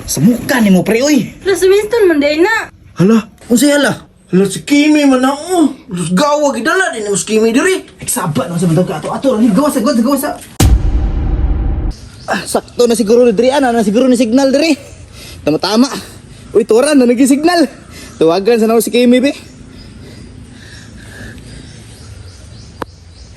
Sa muka ni mo pre oy. Hala, si Winston man day na. Hala, unsay hala? Hala si Kimi man na oh. Lus gawa gidala din mo si Kimi diri. Nagsaba naman sa bandang ka ato ato ni gawas gawas gawas. Ah, sakto na siguro ni diri ana na siguro ni signal diri. Tama tama. Uy, turan na nagi signal. Tawagan sa nako si Kimi be.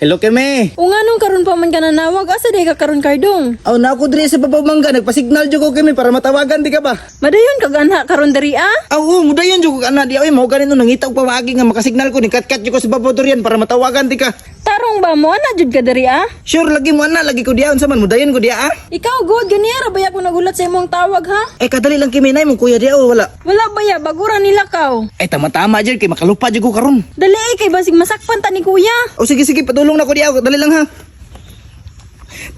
Hello Kimi. O nga nung karon pa man ka nanawag, asa day ka karon Kardong? Aw na ako diri sa babaw mangga nagpa-signal jud ko Kimi para matawagan di ka ba? Madayon kag anha karon diri ah? Aw, oo, mudayon jud ko ana di oy mao ganin no nangita og pamaagi nga makasignal ko ni kat-kat jud ko sa babaw durian para matawagan di ka. Tarong ba mo ana jud ka diri ah? Sure lagi mo ana lagi ko diya unsa man mudayon ko diya ah. Ikaw good ganiya ra baya ko nagulat sa imong tawag ha? Eh kadali lang Kimi nay mong kuya diya o wala. Wala baya bagura nila kaw. Eh tama-tama jud kay makalupa jud ko karon. Dali eh, kay basig masakpan ta ni kuya. O sige sige padulong na ko diya dali lang ha.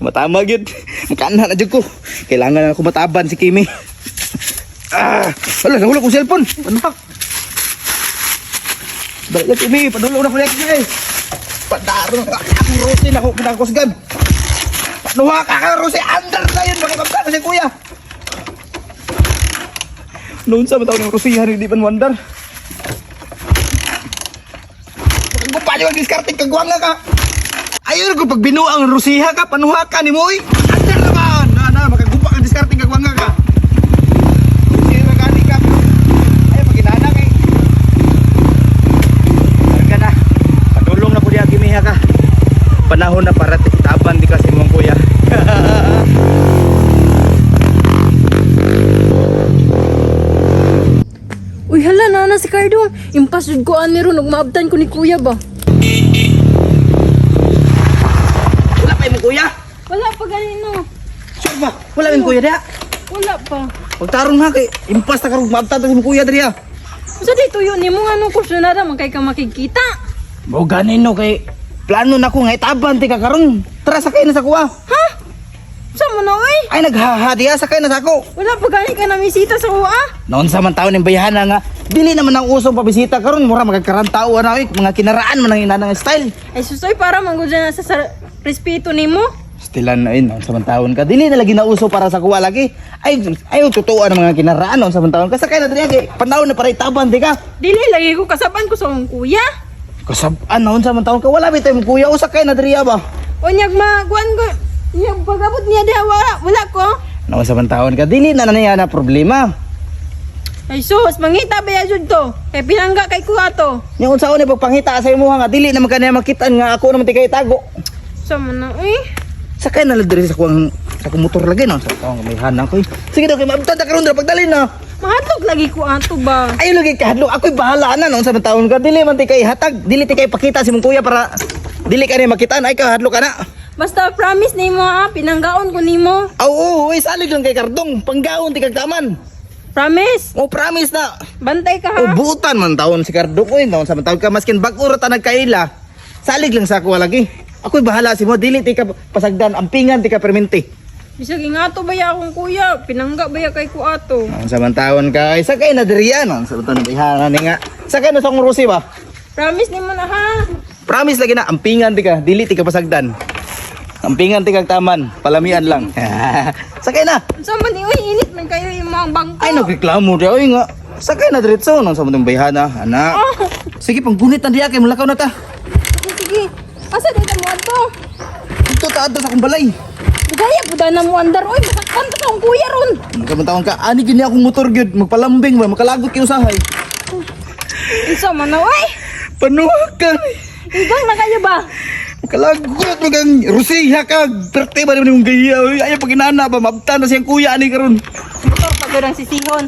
Tama-tama gyud. Makaanha na jud ko. Kailangan na ako mataban si Kimi. Ah, wala nahulog kong cellphone. Ano pa? Dali lang Kimi, padulong na ko diya Kimi. Padaro na akong rose na ako kinakusgan. Panuha ka ka rose, under na yun makibabta na si kuya. Noon sa matawag ng rosihan, hindi pa wonder. Kung paano ang diskarte, kagwanga ka. Ayun ko pag binuang rusiha ka, panuha ka ni Moy. Under naman! Na, na, makagupa ang diskarte, kagwanga ka. Rusiha ka, gani ka. Ay, paginana kay. Karga na. Padulong na po diya, gimiha ka. Panahon na para taban di ka sa imong kuya. Uy hala na na si Kardong. Impas jud ko ani ron ug maabtan ko ni kuya ba. Wala pa imong kuya. Wala pa gani no. Sure ba? Wala imong kuya diya. Wala pa. Pagtarong ha kay impas ta karong maabtan ta sa imong kuya diriya. Unsa day tuyo nimo nga nung kursunada man kay ka makikita? Mao gani no kay plano na ko nga itaban ti ka karon. Tara sakay na sa kuha. Ha? Sa mo na oy? Ay naghaha diya sakay na sa ako. Wala pa gani ka namisita sa kuha. Noon sa man taon ng bayhana nga dili naman ang usong pabisita karon mura magkakarang tao na oy, mga kinaraan man ang inanang style. Ay susoy para man gud na sa respeto nimo. Stilan na noon sa man taon ka dili na lagi nauso para sa kuha lagi. Ay ay totoo ang mga kinaraan noon sa man taon ka sakay na diri kay panahon na para itaban di ka. Dili lagi ko kasaban ko sa akong kuya. Kasab-an noon sa man taon ka wala bitay mong kuya o sakay na diri ba. Unyag maguan ko. Unyag pagabot niya diha wala, wala ko. Noon sa man taon ka dili na na niya na problema. Ay sus, mangita ba ya jud to? Kay pinangga kay kuha to. Nya unsa ni pagpangita sa imuha nga dili naman kaniya makitaan nga ako naman ti kay tago. Sa man na uy. Sakay na lang diri sa kuang sa akong motor lagi no. Sa kuang may hanang ko. Eh. Sige daw kay maabtan ta karon dira pagdali na. Mahadlok lagi ko ato ba. Ayo lagi kahadlok ako'y bahala na noon sa taon ka dili man ti kay hatag, dili ti kay pakita si mong kuya para dili ka niya makitaan ay kahadlok ka na. Basta promise nimo ha, pinanggaon ko nimo. Aw oo, oy salig lang kay Kardong, panggaon ti kag taman. Promise. Oh, promise na. Bantay ka O ha. buutan man taon si Kardong oy noon sa taon ka maskin bag-o ra ta nagkaila. Salig lang sa ako lagi. Ako'y bahala si mo dili ti ka pasagdan ampingan ti ka perminti. Bisag ingato ba ya akong kuya, pinangga ba ya kay ko ato. Noon sa taon ka, ay sakay na diri yan. Noon sa taon na nga. Sakay na sa akong rusi ba? Promise nimo na ha. Promise lagi na, ampingan ti ka, dili ti ka pasagdan. Ampingan ti kag taman, palamian lang. Sakay na. Unsa man ni uy, init man kayo imong bangko. Ay nagreklamo di oy nga. Sakay na diretso noon sa mong bayhana, ana. Oh, Sige panggunit na diya kay mulakaw na ta. sige, sige. Asa dito mo ato? Dito ta adto sa akong balay. Bugaya pud na mo andar oy, masaktan ta sa akong kuya ron. Nagkamang taon ka, ani gini akong motor gyud, magpalambing ba, makalagot kay usahay. Unsa man na oy? Panuha ka. Igang na kayo ba? Makalagot mo kang rusiha ka. Perte ba naman yung gaya? Oy, ayaw pag inana ba, mabtan na siyang kuya ani karon. Motor pa gud ang sisihon.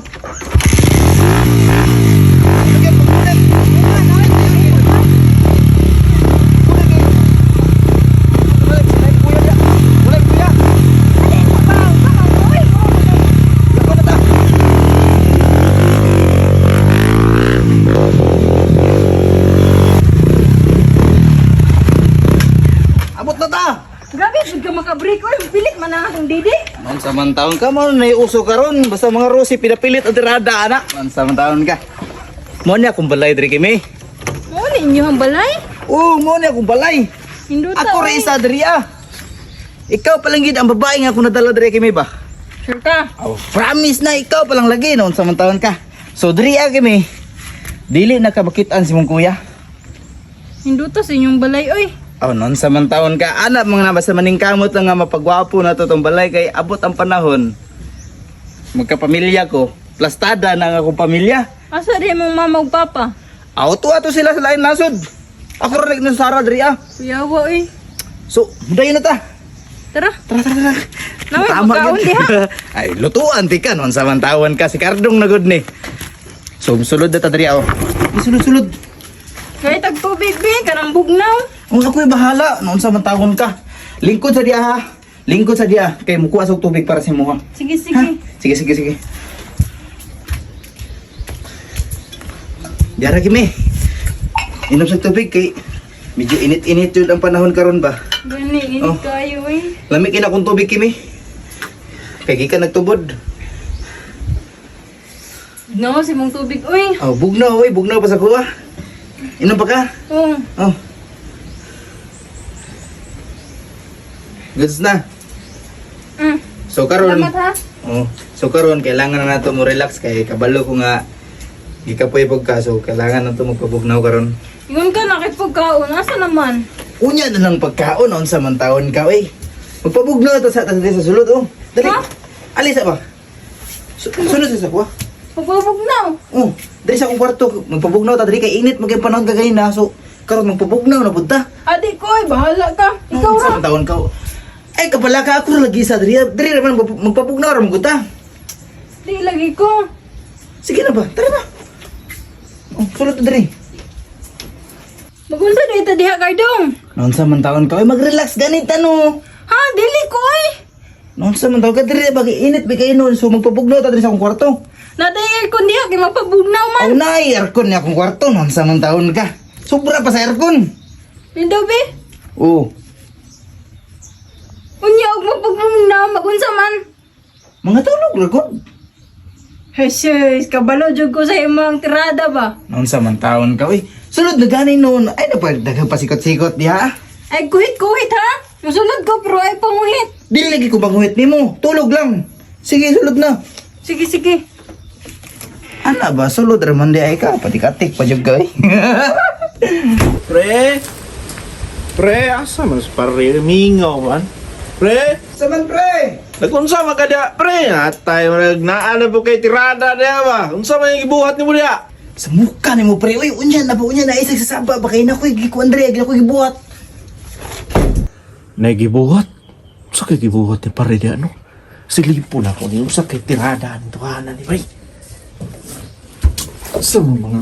Abot na ta! Grabe pud ka makabreak oy, pilit man ang akong didi. Man sa man taon ka mo na uso karon basta mga rosi pinapilit ang tirada ana. Man sa man taon ka. Mo niya akong balay diri kimi. Mo ninyo ang balay? Oo, mo niya akong balay. Hinduta. Ako oy. ra isa diri ah. Ikaw palanggid ang babae nga ako nadala diri kimi ba? Sure ka? Oh, promise na ikaw palang lagi noon sa taon ka. So diri ah, kami. Dili na ka makitaan si mong kuya. Hinduta sa inyong balay oy. Oh, noon sa man taon ka, anak mga nabasa maning kamot lang nga mapagwapo na to tong balay kay abot ang panahon. Magkapamilya ko, plastada na ang akong pamilya. Asa di mong mama ug papa? Auto ato sila sa lain nasod. Ako ra na Sara diri ah. Kuyawa oy. So, dayon na ta. Tara. Tara, tara, tara. Naway, Tama pagkaon gyud. diha. Ay, lutuan ti ka noon sa man taon ka si Cardong na gud ni. So, sulod na ta diri ah. Oh. Sulod, sulod. Kay tag tubig be, kanang bugnaw. Ang ako'y bahala noon sa man taon ka. Lingkod sa diya ha. Lingkod sa diya kay mukuha sa tubig para sa imuha. Sige, Ha? sige. Sige, sige, sige. Diara kimi. Inom sa tubig kay medyo init-init yun ang panahon karon ba. Gani, init Oh. kayo eh. Lamig ina akong tubig kimi. Kay gikan nagtubod. Bugnaw si mong tubig oy. Oh, bugnaw oy, bugnaw pa sa kuha. Inom pa ka? Oh. Oh. Goods na. So karon. Salamat ha. Oh, so karon kailangan na nato mo relax kay kabalo ko nga gikapoy pag ka so kailangan nato magpabugnaw karon. Ingon ka na kay pagkaon, asa naman? Unya na lang pagkaon unsa man taon ka oy. Magpabugnaw ta sa ta sa sulod oh. Dali. Ha? Alis ba? Sulod sa kuha. Pagpabugnaw. Oh, dali sa akong kwarto magpabugnaw ta dali kay init magay panahon ka na so karon magpabugnaw na pud ta. Adi ko oy, bahala ka. Ikaw Unsa ra. man taon ka? Ay kabala ka ako ra lagi sa diri. Diri ra man magpabugnaw ra man gud ta. Di lagi ko. Sige na ba? Tara na. Oh, sulod ta diri. Magunsa na ita diha Cardong. Noon sa man taon ka, oy, mag-relax ganit ano. Ha, dili ko oy. Noon sa man taon ka diri ba kay init ba kayo noon so magpabugnaw ta diri sa akong kwarto. Natay aircon diha kay magpabugnaw man. Aw na aircon ni akong kwarto noon sa man taon ka. Sobra pa sa aircon. Nindo be. Oh, Unya og magpagbugnaw magunsa man. mga tulog ra gud. Jesus, kabalo jud ko sa imong tirada ba. Noon sa man taon ka, oy. Sulod na gani noon. Ay napagdaghang pasikot-sikot diha. Ay kuhit-kuhit ha. Musulod ko pero ay panguhit. Dili lagi ko banguhit nimo. Tulog lang. Sige, sulod na. Sige, sige. Ana ba sulod ra man di ay ka patikatik pa jud ka oy. Pre! Pre, asa man sa pare? Mingaw man. Pre! Sa man pre. Nagunsa man ka diha, pre? Atay, naa na po kay tirada diha ba? Unsa man yung gibuhat nimo diha? Sa mukha nimo pre, oy unya na ba unya na isag sa saba ba kay na koy gikuan dre, gina koy gibuhat. Nagibuhat? Sa kay gibuhat ni pare diha, no? Silipo na ko niyo sa kay tirada ni tuhanan ni pre. Asa mo mga...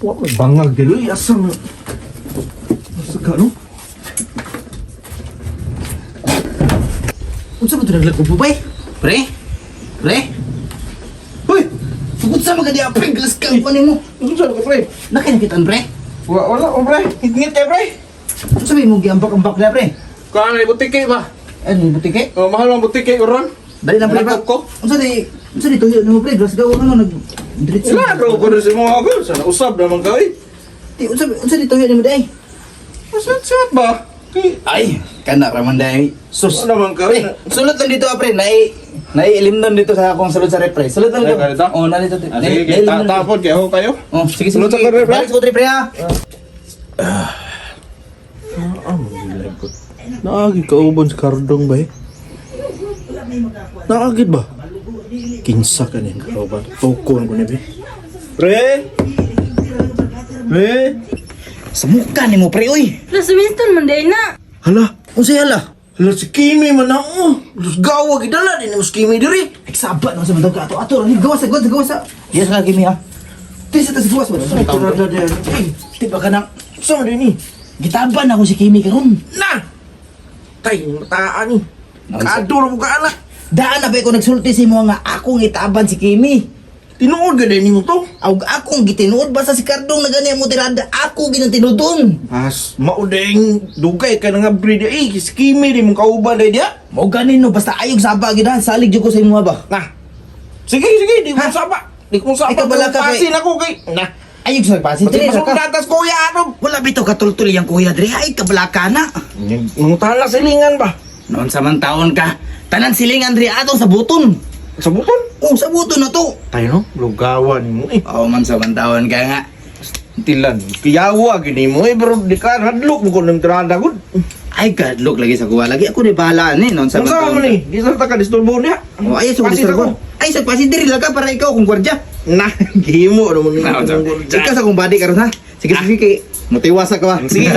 Wa may bangag dili, asa mo... Asa ka, no? Unsa man to naglagubo bay? Pre? Pre? Hoy! Sugod sa mga diha pre, glass ka pa nimo. Unsa ka, pre? Nakinakitaan pre? Wala, wala, oh, pre. Hingit kay, pre. Unsa may imong giambak-ambak na pre? Kuha na butike ba? Ano butike? Oh, mahal ang butike, uron. Dali lang pre. Nalakop ko. Unsa di tuyo nimo pre? Glass ka ano nag diretso. Sila, bro, ko rin si mga ako. Sana usab naman ka, eh. Di unsa di tuyo nimo day? Masat-sat ba? Kay, Ay, kana ra man day. Sus. Wala man ka, Pre, eh. sulod lang dito ah, pre. Nai naiilimnon dito sa akong sulod sa rep pre. Sulod lang Ay, dito? Oh, nalito. Ah, sige, kay, tapon, kaya ho kayo. Oh, sige sige. Sulod sa pre, pre. Balik sa pre, pre ha. Ah, magilagod. Naagid ka ubon sa kardong ba eh? Naagid ba? Kinsa ka nin kauban. Tukon ko ni be. Pre! Pre! Sa mukha nimo pre oy. Plus Winston man day na. Hala! Unsa hala? Hala si Kimi man na oh! Gawa gidala din mo si Kimi diri. Ay, saba naman sa mandog ka ato ato ni gawas sa gawas sa gawas sa. Yes ka kimi ha. Di sa tas gawas ba? Tirada din. Ay, di ba ka nang Sa man din ni? gitaban ako si Kimi karon. Na! Tay, mataan ni. Naunsa? Kaadto ra mo ka anak. Daan na ba ko nagsulti sa imo nga akong itaban si Kimi. Tinuod ga din nimo to. Aw akong gitinuod basta si Cardong na gani mo tirada ako ginang tinudon. As maudeng dugay ka na nga breed eh si Kimi di mong kauban day diya. Mao gani no basta ayog saba gid ha salig jud ko sa imo ba. Na. Sige sige di ko saba. Di ko saba. Ay, kabala ka, kay- Pasin ako kay. Na. Ayog sa pasin Pati diri ra ka. masuldatas kuya ano. Wala bitaw katultul yang kuya diri ay kabala ka na. Mangutala silingan ba? Noon sa man taon ka. Tanan siling Andre atong sa buton. Sa buton? Oh, sa buton na to. Tayo no, lugawan mo eh. Oh, man sa bantawan ka nga. Tilan, kiyawa gini mo eh, pero di ka hadlok mo ko ng tirada gud. Ay, gadlok lagi sa kuwa. Lagi ako ni bahala ni non sa Sa bantawan. man ni, di sa ta ka disturbo niya. Oh, ay sa Pasit disturbo. ako. Ay, sa pasit diri lang ka para ikaw kung gwardya. Na, gimo ano mo ni. Ikaw sa kung body karon ha. Sige, sige kay mutiwasa ka ba. Sige.